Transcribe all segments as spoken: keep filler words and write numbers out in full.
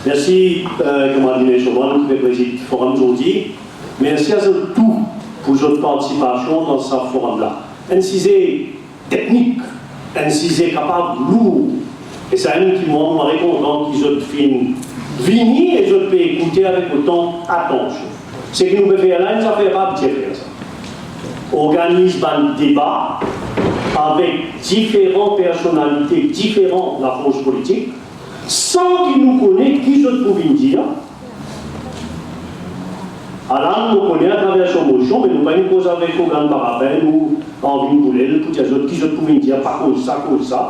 Mersi, euh, kamarad Lionel Chaubrun, ki pe prezid forum zordi. Mersi a zot tou pou zot partisipasion dan sa forum la. Enn size teknik, enn size kapav lour. E sa enn ki mwa, mwa kontan ki zot finn vini e zot pe ekoute avek otan atansion. Seki nou pe fer la, enn zafer pa abitye fer sa. Organiz bann deba avek diferan personalite, diferan lafors politik, san ki nou kone ki zot pou vinn dir. Alan, nou kone atraver so mosion, me nou pa inn koz avek organ parapel ou Arvin Boulel pou dir zot ki zot pou vinn dir, pa koz sa, koz sa.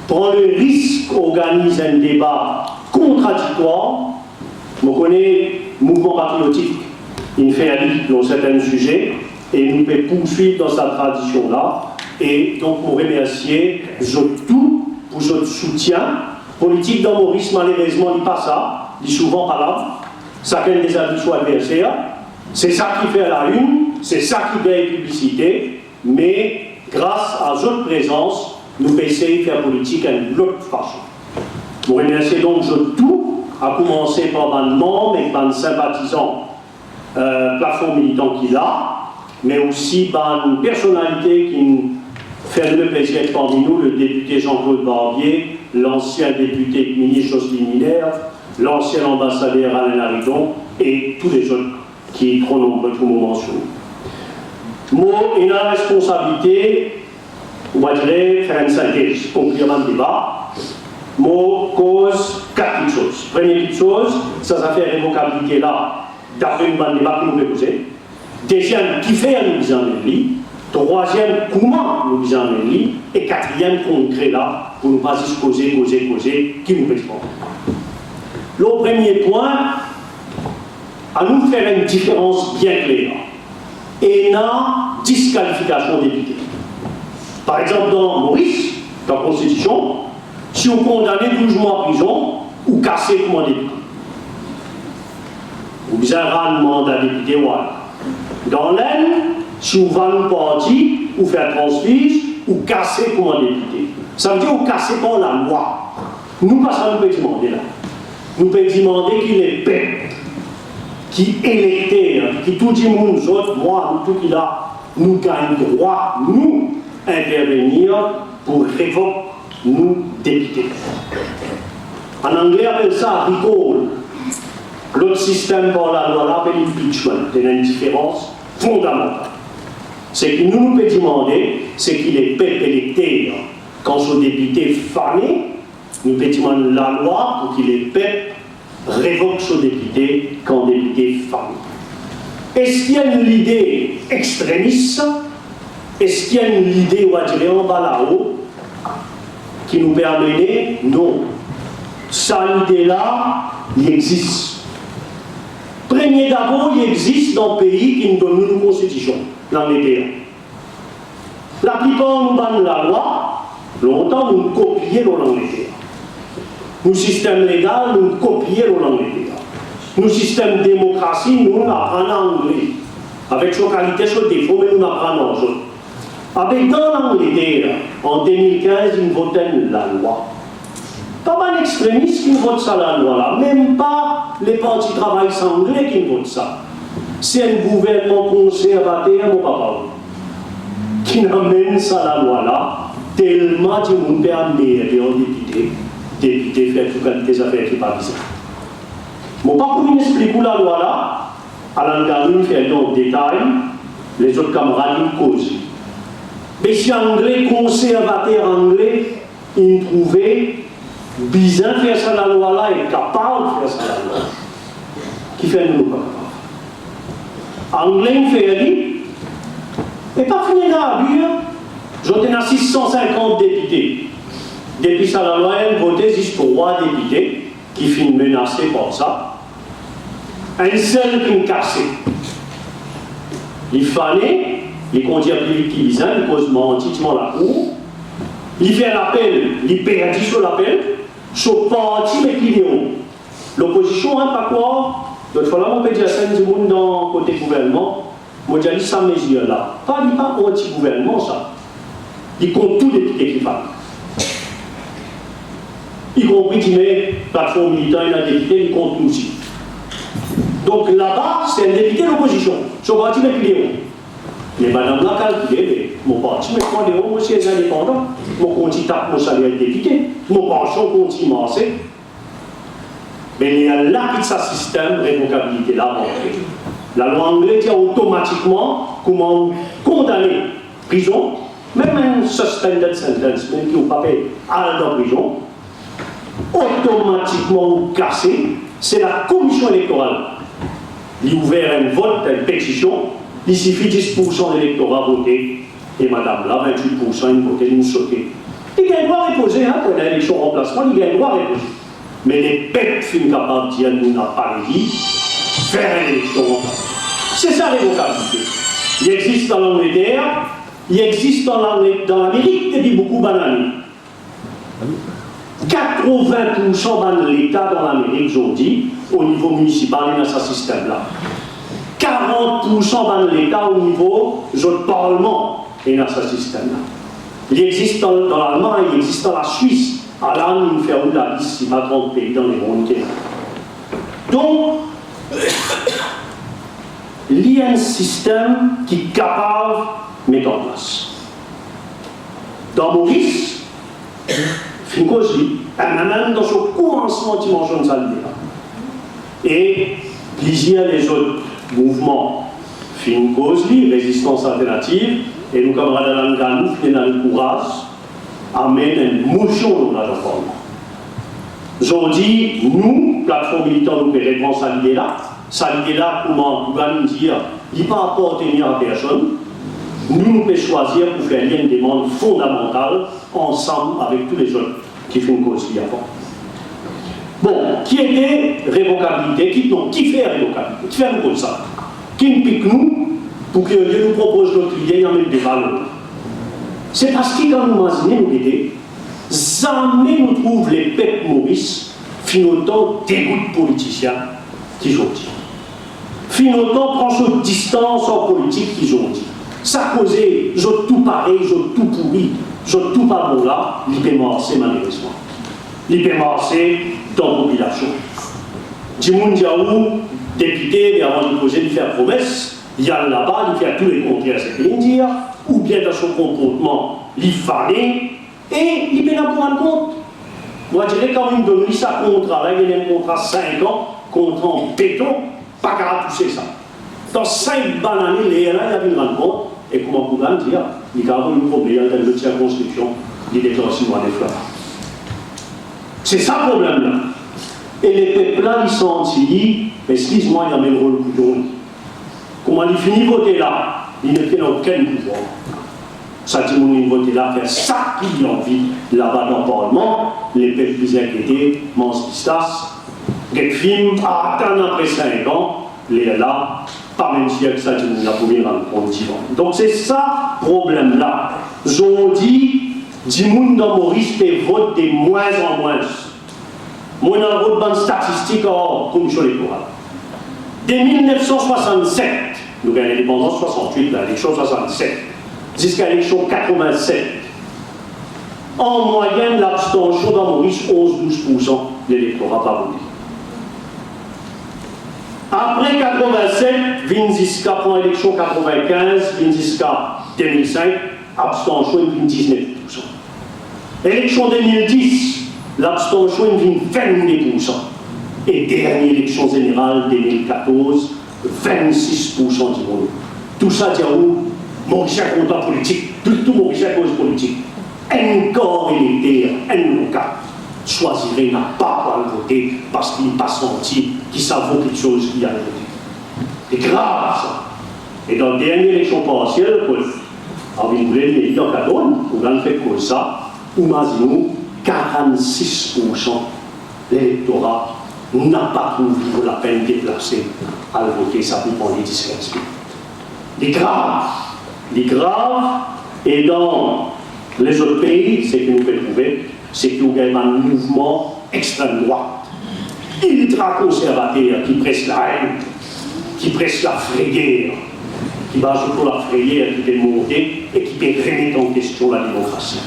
Pran le risk organiz enn deba kontradiktwar. Mo kone Mouvman Patriotik inn fer li lor sertenn size, e nou pe pourswiv dan sa tradision la. E donk, mo remersie zot tou pou zot soutien. Politik dan Moris, malerezman, li pa sa, li souvan pa la. Sakenn dezabit so adverser. Se sa ki fer lainn, se sa ki gagn piblisite, me gras a zot prezans, nou pe esey fer politik enn lot fason. Mo remersie donk zot tou, a koumanse par bann manm ek bann sinpatizan, euh, Platform Militan ki la, me osi bann personalite ki fer nou plezir parmi nou, le depite Jean-Claude Barbier, lansien depite ek minis Jocelyne Minerve, lansien anbasader Alain Laridon e tou lezot ki tro nonbre pou mo mansione. Mo ena responsabilite, on va dire, fer enn sintez, konklir bann deba. Mo koz kat kiksoz. Premie kiksoz, sa zafer revokabilite la, dapre nou bann deba ki nou pe koze. Deziem, kifer nou bizin amenn li. Trwaziem, kouma nou bizin amenn li. E katriem, konkre la, pou nou pa zis koze, koze, koze, ki nou pe dimann. Lor premie pwin, anou fer enn diferans bien kler. Ena diskalifikasyon depite. Par exanp, dan Moris, dan konstitision, si ou kondane douz mwa prizon, ou kase kouma depite. Ou bizin rann manda depite ou al. Dan Lenn, si ou vann ou parti, ou fer transfiz, ou kase kouma depite. Savedir ou kase par lalwa. Nou, pa sa nou pe dimande la. Nou pe dimande ki lepep, ki elekter, ki tou dimoun, zot, mwa, nou tou ki la, nou gagn drwa, nou, intervenir pou revok nou depite. An angle apel sa recall. Lot sistem par lalwa la apel impeachment. Ena enn diferans fondamantal. Seki nou, nou pe dimande, seki lepep elekter, kan so depite fane, nou pe dimann lalwa pou ki lepep revok so depite kan depite fane. Eski enn lide extremis sa? Eski enn lide, ou va dir, anba lao ki nou pe amene? Non. Sa lide la, li exis. Premie dabor, li exis dan pei ki donn nou nou konstitision, Langleter. Laplipar nou bann lalwa, lontan nou kopie lor Langleter. Nou sistem legal, nou kopie lor Langleter. Nou sistem demokrasi, nou aprann angle. Avek so kalite, so defo, me nou aprann ar zot. Abe dan Langleter, an de mil kinz, inn vot enn lalwa. Pa bann extremis ki vot sa lalwa la, mem pa le Parti Travay Angle ki vot sa. Se enn gouvernman konservater, mo papa, ki amenn sa lalwa la, telman dimoun pe anmerde ar depite, depite fer tou kalite zafer ki pa bizin. Mo pa pou vinn explik ou lalwa la, Alan Gary fer li an detay, lezot kamarad inn koze. Me si Angle, konservater Angle, inn trouve bizin fer sa lalwa la e kapav fer sa lalwa la, kifer nou, nou pa kapav? Angle inn fer li, e pa fini ena abi, zot ena sis san sinkant depite. Depi sa lalwa inn vote, zis trwa depite ki finn menase par sa. Enn sel ki kase. Li fane, li kondir pli vit ki bizin, li koz manti divan lakour. Li fer lapel, li perdi so lapel, so parti met li deor. Lopozision, hein, pa krwar, lot fwa la, mo pe dir sa enn dimoun dan kote gouvernman, mo dir li sa mezir la, pa, li pa anti-gouvernman sa. Li kont tou depite ki fane. Ikonpri dime Platform Militan ena depite, li kont nou osi. Donk, laba, se enn depite lopozision. So parti met li deor. Me madam la kalkile, me mo parti met mwa deor, mo siez indepandan. Mo kontign tap mo saler depite. Mo pansion kontign marse. Me lerla ki sa sistem revokabilite la rantre. Lalwa angle dir otomatikman kouma ou kondane prizon, mem enn suspended sentence, mem ki ou pa pe al dan prizon, otomatikman ou kase, se Lakomision Elektoral. Li ouver enn vot, enn petision, li sifi dis poursan lektora vote, e madam la, vintwit poursan inn vote, linn sote. Li gagn drwa repoze, hein, pou enn eleksion ranplasman, li gagn drwa repoze. Me lepep finn kapav dir nou napa le li, fer enn eleksion ranplasman. Se sa revokabilite. Li existe an Angleter, li existe an Lame-, dan Lamerik depi boukou bann ane. Katrovin poursan bann leta dan Lamerik zordi, o nivo minisipal, ena sa sistem la. Karant poursan bann leta o nivo zot parlman ena sa sistem la. Li existe dan, dan Lalmagn, li existe dan Laswis. Ala, nou fer ou lalis, si pa trant pei dan lemond ki ena. Donk, li enn sistem ki kapav met an plas. Dan Moris, finn koz li, e mem dan so koumansman ti mansionn sa lide la. E plizier lezot mouvman finn koz li, rezistans alternativ, e nou kamarad Alan Ganou finn ena lekouraz amenn enn mosion lor la dan parlman. Zordi, nou, Platform Militan, nou pe repran sa lide la. Sa lide la, kouma Bouba inn dir, li pa apartenir a personn. Nou, nou pe swazir pou fer li enn demann fondamantal ansam avek tou lezot ki finn koz li avan. Bon, ki ete revokabilite, ki, non, kifer revokabilite? Kifer nou koz sa? Ki inn pik nou pou ki olie nou propoz lot lide, inn amenn deba lot? Se parski kan nou mazine, nou gete, zame nou trouv lepep Moris finn otan degout politisien ki zordi. Finn otan pran so distans ar politik ki zordi. Sa koze, zot tou parey, zot tou pouri, zot tou pa bon la, li pe marse malerezman. Li pe marse dan popilasion. Dimoun dir ou, depite, me avan li koze, li fer promes, li al laba, li fer tou lekontrer seki li dir, oubien dan so konportman, li vane, e li pena pou rann kont. Mo dir, kan inn donn li sa kontra la, li ena enn kontra sink an, kontra an beton, pa kapav touse sa. Dan sink bann ane, lerla li a vinn rann kont, e kouma Bouba inn dir, li kapav inn promene al dan enn lot sirkonskripsion, li detan si mwa nef laba. Se sa problem la. E lepep la, li santi li, eskiz mwa, li amenn rol kouton li. Kouma li fini vote la, li nepli ena okenn pouvwar. Sa dimoun inn vote la fer seki li anvi laba dan parlman, lepep bizin gete, manz pistas, get fim, atann apre sink an, lerla, pa mem sir ki sa dimoun la pou vinn rann kont divan. Donk se sa problem la. Zordi, dimoun dan Moris pe vot de mwins an mwins. Mo inn al rod bann statistik ar Komisyon Elektoral. De mil nef san swasannset, nou gagn lindepandans swasannwit, la, eleksion swasannset, ziska eleksion katrevinset, an mwayenn, labstansion dan Moris onz, douz poursan, lelektora pa vote. Apre katrevinset, vinn ziska, pran eleksion katrevinkinz, vinn ziska de mil sink, abstansion inn vinn diznef poursan. Eleksion de mil dis, labstansion inn vinn vennde poursan. E dernie eleksion zeneral de mil katorz, vennsis poursan dimoun. Tousa dir ou, Morisien kontan politik, tou, tou Morisien koz politik. Enn kar elekter, enn lor kat, swazire napa pou al vote, parski li pa santi ki sa vo kiksoz ki al vote. Li grav sa. E dan dernie eleksion parsiel, kot Arvin Boule inn meri dan Katonn, ou gagn fer koz sa, ou mazinn ou, karannsis poursan lelektora napa trouv li vo lapenn deplase al vote, sa pou pran li dis, kinz minit. Li grav, li grav, e dan lezot pei, seki nou pe trouve, seki ou gagn bann mouvman extrem drwat, iltra konservater ki pres laenn, ki pres lafreyer, ki baze lor lafreyer ki pe monte e ki pe remet an kestion lademokrasi.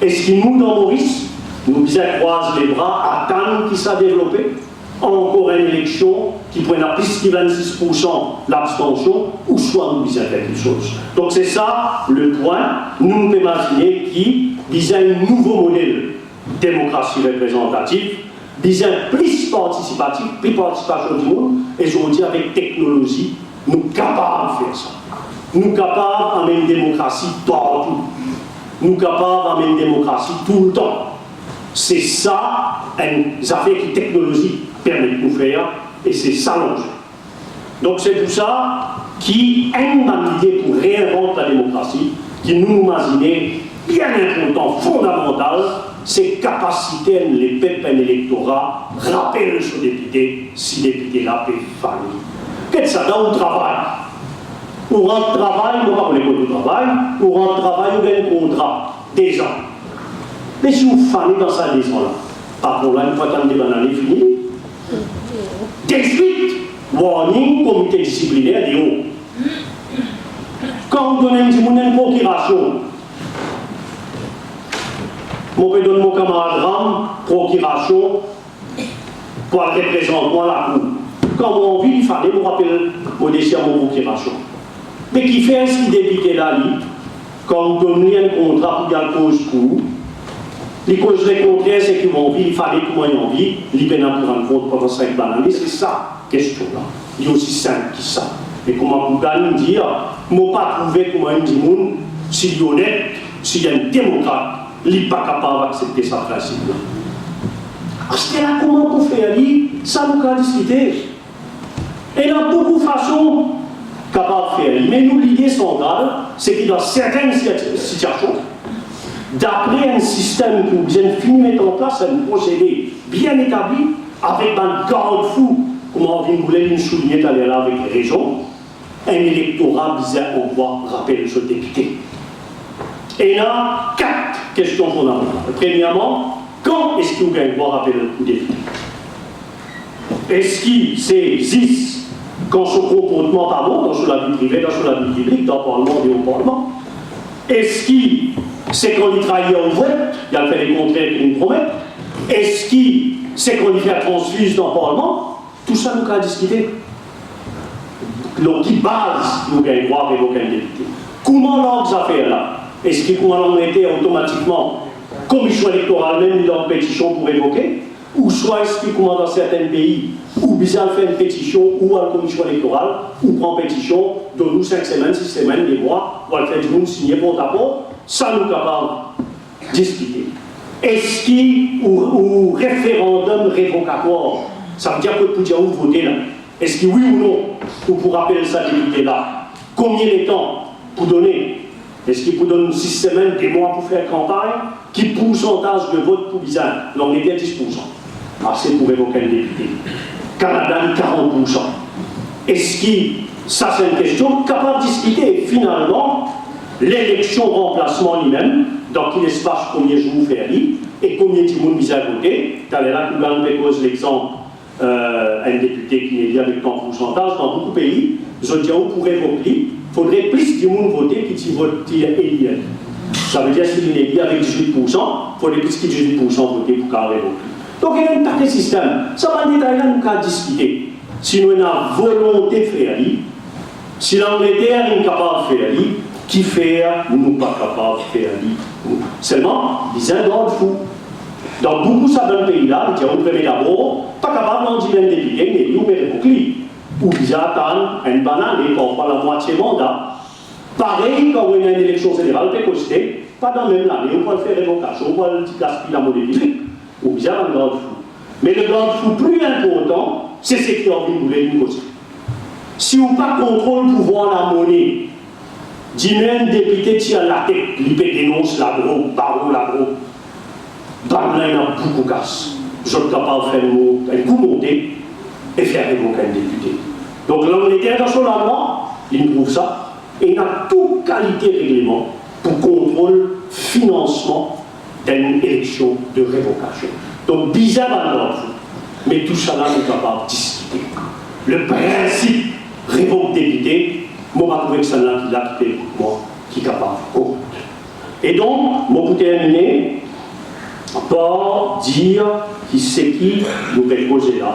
Eski nou, dan Moris, Nou bizin krwaz lebra, atann ki sa devlope, ankor enn eleksion ki pou ena plis ki vennsis poursan labstansion, ouswa nou bizin fer kiksoz. Donk se sa lepwin, nou pe imazine ki bizin enn nouvo model demokrasi reprezantatif, bizin plis partisipatif, pli partisipasion dimoun, e zordi avek teknolozi, nou kapav fer sa. Nou kapav amenn demokrasi partou. Nou kapav amenn demokrasi toultan. Se sa enn zafer ki teknolozi permet nou fer, e se sa lanze. Donk se pou sa ki enn bann lide pou reinvant lademokrasi, ki nou, nou imazine bien inportan, fondamantal, se kapasite enn lepep, enn elektora, rapel so depite, si depite la pe fane. Get sa, dan ou travay, ou rant travay, mo pa kone kot ou travay, ou rant travay, ou gagn kontra. Dezan. Me si ou fane dan sa dezan la, patron la, li pou atann de bann ane fini. Deswit, warning, komite disipliner deor. Kan ou donn enn dimoun enn prokirasion, mo pe donn mo kamarad Ram prokirasion, pou al reprezant mwa lakour. Kan mo anvi, li fane mo apel mo dosye mo prokirasion. Me kifer eski depite la, li, kan ou donn li enn kontra pou li al koz kour, li koz lekontrer seki ou anvi, li fane kouma li anvi, li pena pou rann kont pandan sink bann ane? Se sa kestion la. Li osi sinp ki sa. E kouma Bougane dir, mo pa trouve kouma enn dimoun, si li onet, si li enn demokrat, li pa kapav aksepte sa prinsip la. Aster la, kouma pou fer li, sa nou kapav diskite. Ena boukou fason kapav fer li, me nou lide santral, se ki dan sertenn siti-, sitiasion, dapre enn sistem ki ou bizin fini met an plas, enn prosede bien etabli, avek bann gardfou, kouma Arvin Boulel inn souligne taler la avek rezon, enn elektora bizin ankor rapel so depite. Ena kat kestion fondamantal. Premierman, kan eski ou gagn drwa rapel ou depite? Eski se zis kan so konportman pa bon dan so lavi prive, dan so lavi piblik, dan parlman, deor parlman? Eski se kan li trair ou vot, li al fer lekontrer ki li promet? Eski se kan li fer transfiz dan parlman? Tou sa nou kapav diskite. Lor ki baz nou gagn drwa revok enn depite? Kouma larg zafer la? Eski kouma Langleter, otomatikman Komisyon Elektoral mem li larg petision pou revoke? Ouswa eski kouma dan sertenn pei, ou bizin al fer enn petision, ou al Komisyon Elektoral, ou pran petision, donn ou sink semenn, sis semenn, de mwa, ou al fer dimoun signe port a port? Sa nou kapav diskite. Eski ou, ou referandom revokatwar, savedir kot pou dir ou vote la, eski wi ou non, ou pou rapel sa depite la? Konbien letan pou done? Eski pou donn sis semenn, de mwa pou fer kanpagn? Ki poursantaz de vot pou bizin? Langleter dis poursan. Ase pou revok enn depite. Kanada, li karant poursan. Eski sa, se enn kestion kapav diskite? Finalman, leleksion ranplasman limem, dan ki lespas, konbien zour fer li, e konbien dimoun bizin vote? Taler la, kouma nou pe koz lexanp, eh, enn depite ki inn eli avek tan poursantaz, dan boukou pei, zot dir ou pou revok li, fodre plis dimoun vote ki ti vot, ki eli li. Savedir, si li inn eli avek dizwit poursan, fodre plis ki dizwit poursan vote pou kapav revok li. Donk, ena enn pakete sistem. Sa bann detay la, nou kapav diskite. Si nou ena volonte fer li, si Langleter inn kapav fer li, kifer nou pa kapav fer li nou? Selman, bizin gardfou. Dan boukou sa bann pei la, li dir ou premie dabor, pa kapav, non, dimoun inn depite, inn eli, ou pe revok li. Ou bizin atann enn bann ane, parfwa lamwatie manda. Parey, kan ou ena enn eleksion zeneral pe koste, pandan mem lane, ou pou al fer revokasion, ou pou al gaspiy lamone piblik. Ou bizin bann gardfou. Me le gardfou pli inportan, se seki Arvin Boulel inn koze. Si ou pa kontrol pouvwar lamone, dime enn depite tir latet, li pe denons ladrog, baro ladrog. Bann la ena boukou kas. Zot kapav fer enn mo-, enn kou monte e fer revok enn depite. Donk, Langleter dan so lalwa, li trouv sa, ena tou kalite regleman pou kontrol finansman dan enn eleksion de revokasion. Donk, bizin bann gardfou. Me tousala, nou kapav diskite. Le prinsip revok depite, mo pa trouve ki sannla ki la ki pe ekout mwa, ki kapav kont. E donk, mo pou termine, par dir ki seki nou pe koze la,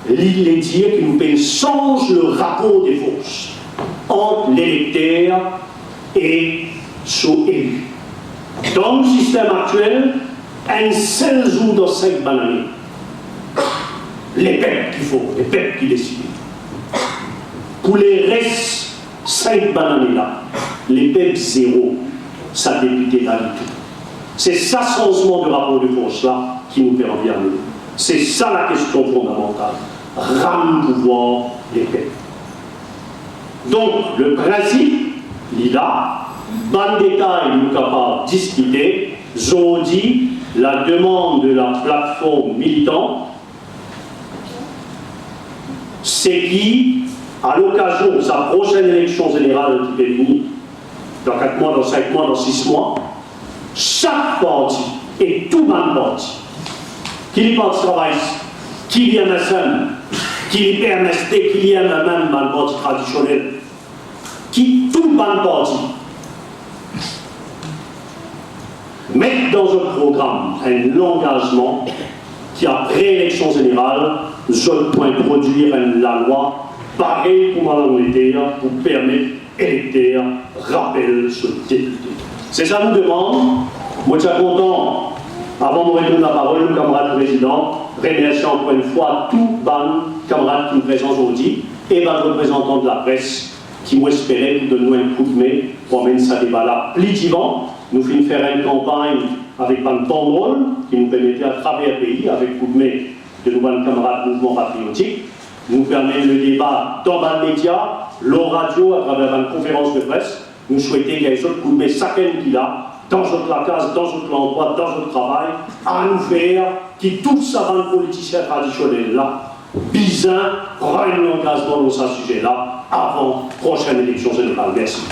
li, li dir ki nou pe sanz le rapor de fors ant lelekter e so eli. Dan nou sistem aktiel, enn sel zour dan sink bann ane, lepep ki for, lepep ki deside. Pou leres sink bann ane la, lepep zero, sa depite la ditou. Se sa sanzman de rapor de fors la ki nou pe anvi amenn. Se sa lakestion fondamantal. Rann pouvwar lepep. Donk, le prinsip, li la, bann detay nou kapav diskite. Zordi, la demann de la platform militan, se ki, a lokazion sa prosenn eleksion zeneral ki pe vini, dan kat mwa, dan sink mwa, dan sis mwa, sak parti e tou bann parti, ki li Parti Travayis, ki li M S M, ki li P M S T, ki li M M M, bann parti tradisionel, ki tou bann parti met dan zot program enn langazman ki apre eleksion zeneral, zot pou introdwir enn lalwa parey kouma Langleter pou permet elekter rapel so depite. Se sa nou demann. Mo ti a kontan, avan mo retourn laparol, nou kamarad prezidan, remersie ankor enn fwa tou bann kamarad ki prezan zordi e bann reprezantan de lapres ki mo espere pou donn nou enn koudme pou amenn sa deba la pli divan. Nou finn fer enn kanpagn avek bann bandrol ki nou pe mete atraver pei avek koudme de nou bann kamarad Mouvman Patriotik. Nou pe amenn le deba dan bann media, lor radio, atraver bann konferans de pres. Nou swete gagn zot koudme sakenn ki la, dan zot lakaz, dan zot landrwa, dan zot travay. Anou fer ki tou sa bann politisien tradisionel la bizin pran enn langazman lor sa size la avan prosenn eleksion zeneral. Mersi.